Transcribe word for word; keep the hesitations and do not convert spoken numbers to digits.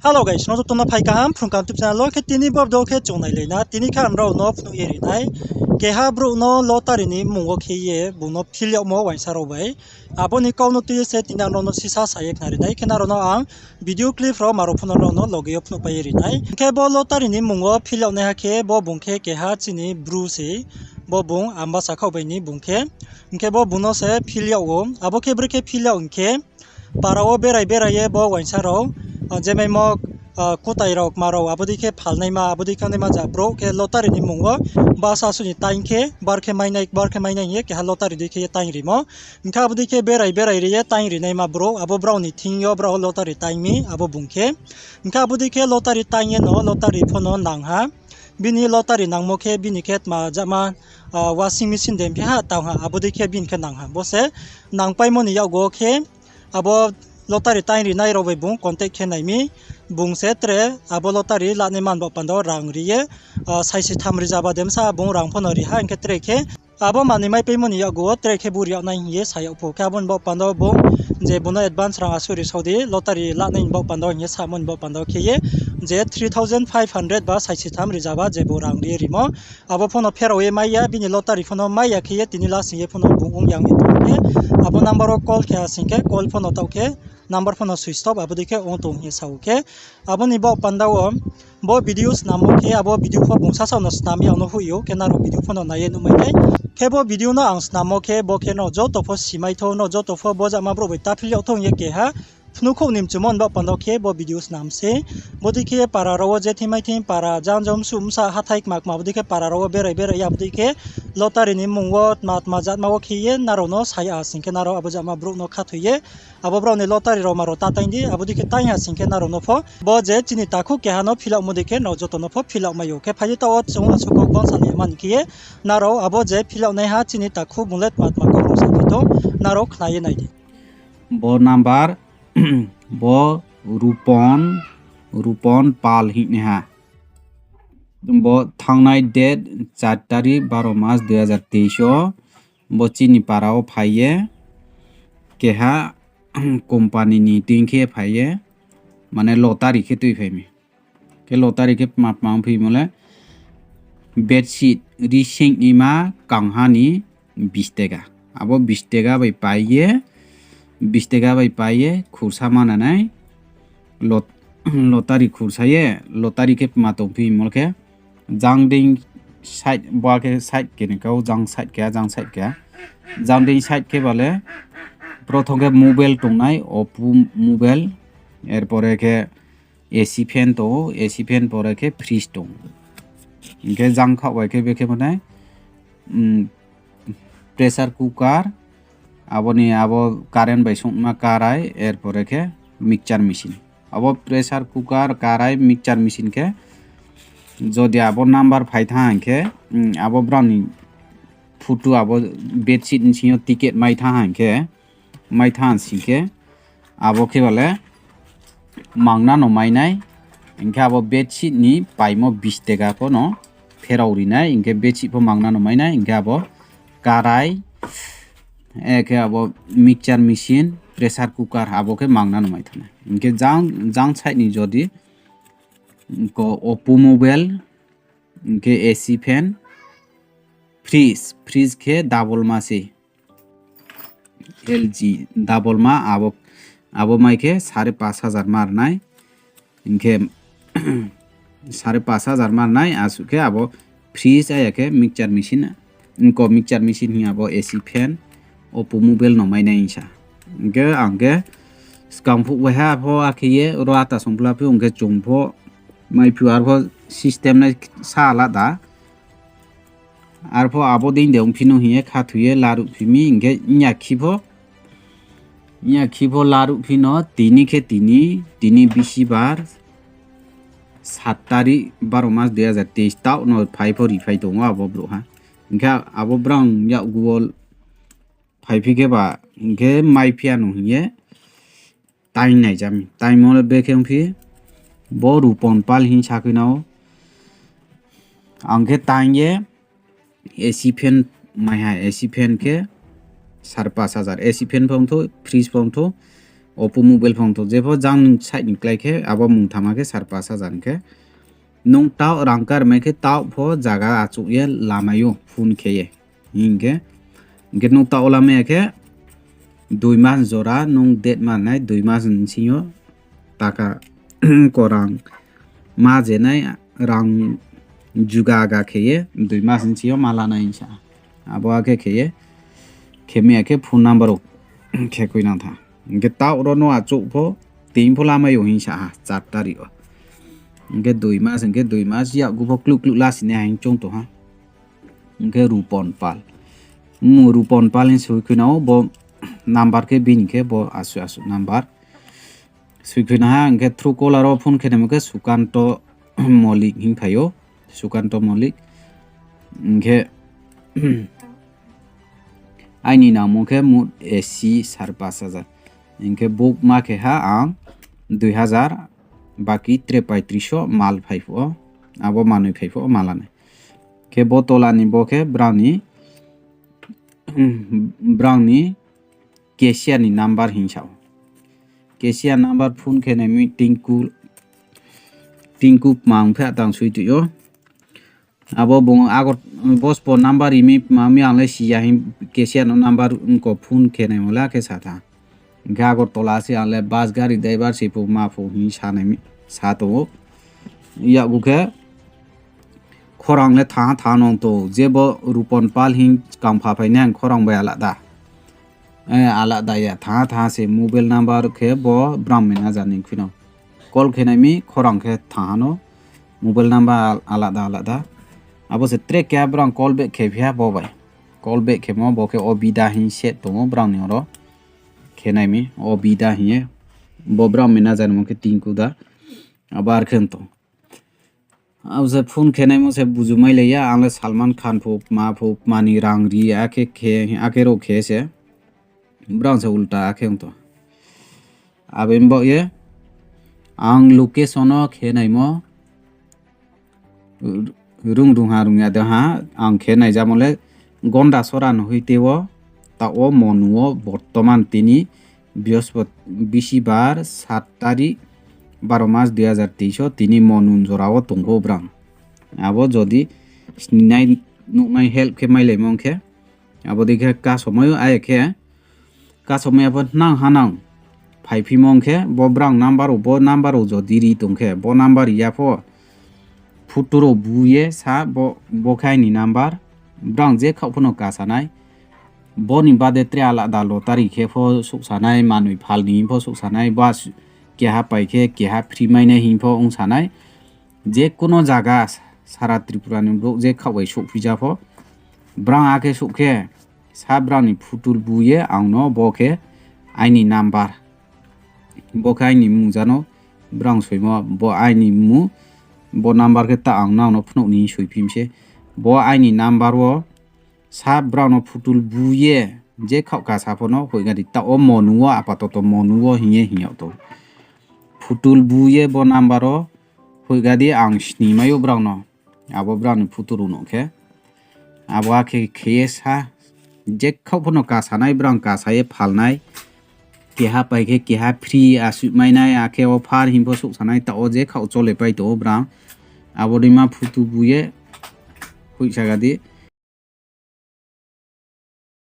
Hello guys, nrao joto no phai kaham Phrung Kaham YouTube channel wo. Khe tini bo video khe chung nailai na, tini khe ang nrao no phnuh ye ri nai. Keha brouh no lottery ni mmung wo khe ye bung no fill yagmo uaingsa rao bai. Abo ni kau no tui ye se tini ang nrao no sisa sa ye khnari nai. Khe nrao no ang video clip rao ma rao pho no nrao no loge yo phnuhpai ye ri nai. Hing khe bo lottery ni mmung wo fill yagnaiha khe bo bung khe keha chini bru se, bo bung Ambasa khaoh bai ni bung khe. Hing khe bo bung no se fill yag ou. Abo khe brekhe fill yag hing khe, para wo berai berai ye bo uaingsa rao, je maimo, kutai rao, kma rao, abo dei khe phalnaima, abo dei khe ongnaima ja brouh khe lottery ni mmung wo bsa suh ni taing khe, bar khe mainai, bar khe mainai hing ye keha lottery dei khe ye taing rimo. Hing khe abo dei khe berai berai ri ye taing rinaima brouh, abo brao ni thing yo brao lottery taing mi, abo bung khe. Hing khe abo dei khe lottery taing ye no lottery pho no nang ha. Bini lottery nangmo khe bini khe tma jama, washing machine de phi ha, tang ha, abo dei khe bini khe nang ha. Bo se nangpaimo ni yakgu wo khe abo lottery taing rinai rao bai bung contact khe nai mi. Bung se tre abo lottery lanai man baoh panda wo rang ri ye, saisi tham ri jaba de bsa bung rang pho no ri ha, hing khe tre khe abo manoi maipaimo ni yakgu wo tre khe bu ri yag nai hing ye sa yag pho. Khe abo ni baoh panda wo bung je bung no advance rang asuh ri sao di, lottery lanai ni baoh panda wo hing ye samo ni baoh panda wo khe ye, je three thousand five hundred ba saisi tham ri jaba je bo rang ri ye rimo, abo pho no pherao ye mai ya, bini lottery pho no mai ya khe ye tini last hing ye pho no bung ong yang ye tong khe, abo number wo call khe asing khe call pho no taoh khe, number pho no switch off abo dei khe ong tong hing ye sa ou khe. Abo ni baoh panda wo bo video snammo khe abo video pho bung sasaoh no snam ye ang no hoih ou, khe nrao video pho no nai ye nuhmai nai. Khe bo video no ang snammo khe bo khe nrao joto pho simai thou, nrao joto pho bo jama brouh bai ta fill yag thou hing ye keha phnuhkhouh ni mchumo ni baoh panda wo khe bo video snam se. Bodei khe para rao wo je thing mai thing para jang jang msuh bsa hathái kma kma bodei khe para rao wo berai berai ya bodei khe lottery ni mmung wo tma tma jatma wo khe ye nrao no sa ya asing khe nrao abo jama brouh no khathoi ye abo brao ni lottery rao ma rao ta taing di, abo dei khe taing ha sing khe nrao no pho bo je chini takhu keha no fill yagmo dei khe nrao joto no pho fill yag mai ou. Khe phai di taoh wo chung asuh kau kau sa ni man khe ye nrao abo je fill yag naiha chini takhu bung le tma tma kau rao sa phi tong nrao khna ye nai di. Bo number, bo Rupon, Rupon Pal hingnaiha. Bo thanngnai date char tarik baro mas dui hazar teis wo bo chini para wo phai ye keha company ni tuing khe phai ye, mane lottery khe tuiphai mi. Khe lottery khe tma tma ongphimo le, bedsheet, ri sing nima kangha ni bis tega. Abo bis tega bai pai ye, bis tega bai pai ye khursa mananai, lottery khursa ye, lottery khe tma tongphimo khe, jang dei side, bo khe side khe ni kau, jang side khe, jang side khe. Jang dei side khe bale, prothom khe mobile tongnai, Oppo mobile, er pore khe A C fan tong ou, A C fan pore khe fridge tong ou. Hing khe jang khaoh bai khe bekhe manai, pressure cooker, abo ni abo current bai sungma karai, er pore khe mixture machine. Abo pressure cooker, karai, mixture machine khe, jodi abo number phai thanng hing khe, abo brao ni photo abo bedsheet bsing yo ticket mai thanng hing khe, mai thanng sing khe, abo khe bale mangna no mai nai, hing khe abo bedsheet ni paimo bis tega pho no pherao ri nai, hing khe bedsheet pho mangna no mai nai, hing khe abo karai, e khe abo mixture machine, pressure cooker abo khe mangna no mai thanng nai. Hing khe jang, jang side ni jodi, ko Oppo mobile, hing khe A C fan, fridge, fridge khe double ma se, L G double ma, abo, abo mai khe sare pash hajar ma ri nai, hing khe sare pash hajar ma ri nai, asuh khe abo fridge aya khe mixture machine, ko mixture machine hing abo A C fan, Oppo mobile no mai nai hing sa. Hing khe ang khe skang phuh bai ha pho akhe ye ro ata songpla phi, hing khe chung pho mai phi ar pho system nai sa alada. Arpho abo dei de ongphi no hing ye khathoi ye laruh phi mi, hing khe nya khi pho, nya khi pho laruh phi no tini khe tini, tini bisibar, sat tarik, baro mas dui hazar teis, taoh no phai pho riphai tong ou abo brouhha. Hing khe abo brang yakgu wo phaiphi khe ba, hing khe maiphi ya no hing ye taing naija mi. Taingmo le bekhe ongphi, bo Rupon Pal hing sakhui na ou. Ang khe taing ye A C fan maiha, A C fan khe sare pash hajar. A C fan pho ongthou, fridge pho ongthou, Oppo mobile phone tong, jepho jang ni side ni klái khe, abo mungthama khe sar pas hajar hing khe. Nung taoh rang karmai khe taoh pho zaga achouh ye lamai ou phone khe ye. Hing khe, hing khe nung taoh lamai ya khe, dui mas jora nung date ma nai, dui mas ni sing yo taka ko rang ma je nai, rang jugaga khe ye dui mas ni sing yo ma la nai hing sa. Abo akhe khe ye, khe mi ya khe phone number rao khe khuinang tha. Hing khe taoh ro no achouh pho, tini pho lamai ou hing sa ha, char tarik wo. Hing khe dui mas, hing khe dui mas yakgu pho kluh kluh lasi nai ha hing choung tong ha. Hing khe Rupon Pal. Rupon Pal hing soi khuinang ou, bo number khe bini khe bo asuh asuh number. Soi khuinang ha, hing khe Truecaller wo phone khe naimo khe Sukanto Mollik hing phai ou, Sukanto Mollik. Hing khe aini nangmo khe mut A C sar pas hajar. Hing khe book ma khe ha ang dui hajar, baki tre paitris o mal phai phuh wo, abo manoi phai phuh wo ma la nai. Khe bo tola ni bo khe brang ni, brang ni cashier ni number hing sa ou. Cashier number phone khe nai mi Tinku, Tinku kmang phe tang soi tui ou. Abo bung Agor-, bo sbo number ri mi kmang mi ang le si ya hing cashier no number ongko phone khe naimo le akhe sa tha. Hing khe Agartala se ang le bus gari driver se pho ma pho hing sa nai mi, sa tong ou. Yakgu khe khorang le thanng ha thanng nong tong, je bo Rupon Pal hing skang pha phai nai ang khorang bai alada. Eh, alada ya, thanng ha thanng ha se mobile number khe bo brang manager ni khuinang. Call khe nai mi khorang khe thanng ha no, mobile number alada alada. Abo se tre keha brang call back khe phi ha bo bai. Call back khemo bo khe Obida hing set tong ou brang ni oro. Khe nai mi, Obida hing ye. Bo brang manager ni mung khe Tinku da. Abo ar khe tong. Abo se phone khe naimo se buju mai lai ya, ang le Salman Khan pho, ma pho, ma ni rang ri, akhe khe, akhe rao khe se. Brang se ulta akhe ong tong. Abo ni baoh ye, ang location no khe naimo, rung rung ha rung ya de ha, ang khe naijamo le Gondasora no hoite wo, taoh wo Monu wo bortoman tini Brihospo-, Bisibar sat tarik baro mas dui hajar teis o tini Monu jora wo tong pho brang. Abo jodi sninai nuhnai help khe mailaimo ong khe, abo dei khe kasomai o, aye khe kasomai ya pho nang ha nang phaiphimo ong khe, bo brang number rao, bo number rao jodi ri tong khe, bo number ya pho photo rao bu ye sa, bo, bo khe aini number, brang je khaoh pho no kasa nai. Bo ni bade tre alada lottery khe pho souhsa nai, manoi phal ni hing pho souhsa nai, ba s-, keha pai khe keha free mai nai hing pho ongsa nai. Je kuno zaga sara Tripura ni brouh je khaoh bai souhphi ja pho, brang akhe souh khe, sa brang ni phutul bu ye ang no bo khe aini number, bo khe aini mmung jano brang soimo, bo aini mmung, bo number khe ta ang nang no phnuh ni soiphi mi se. Bo aini number wo sa brang no phutul bu ye je khaoh kasa pho no hoihga di, taoh wo Monu wo, apatoto Monu wo hing ye hing yag tong. Phutul bu ye bo number wo hoihga di, ang sni mai ou brang no. Abo brang ni phutul rao no khe. Abo akhe khe ye sa, je khaoh pho no kasa nai, brang kasa ye phal nai. Keha pai khe keha free asuh mai nai, akhe offer hing pho souhsa nai, taoh wo je khaoh chole pai tong ou brang. Abo dei ma phutul bu ye hoihsa ga di.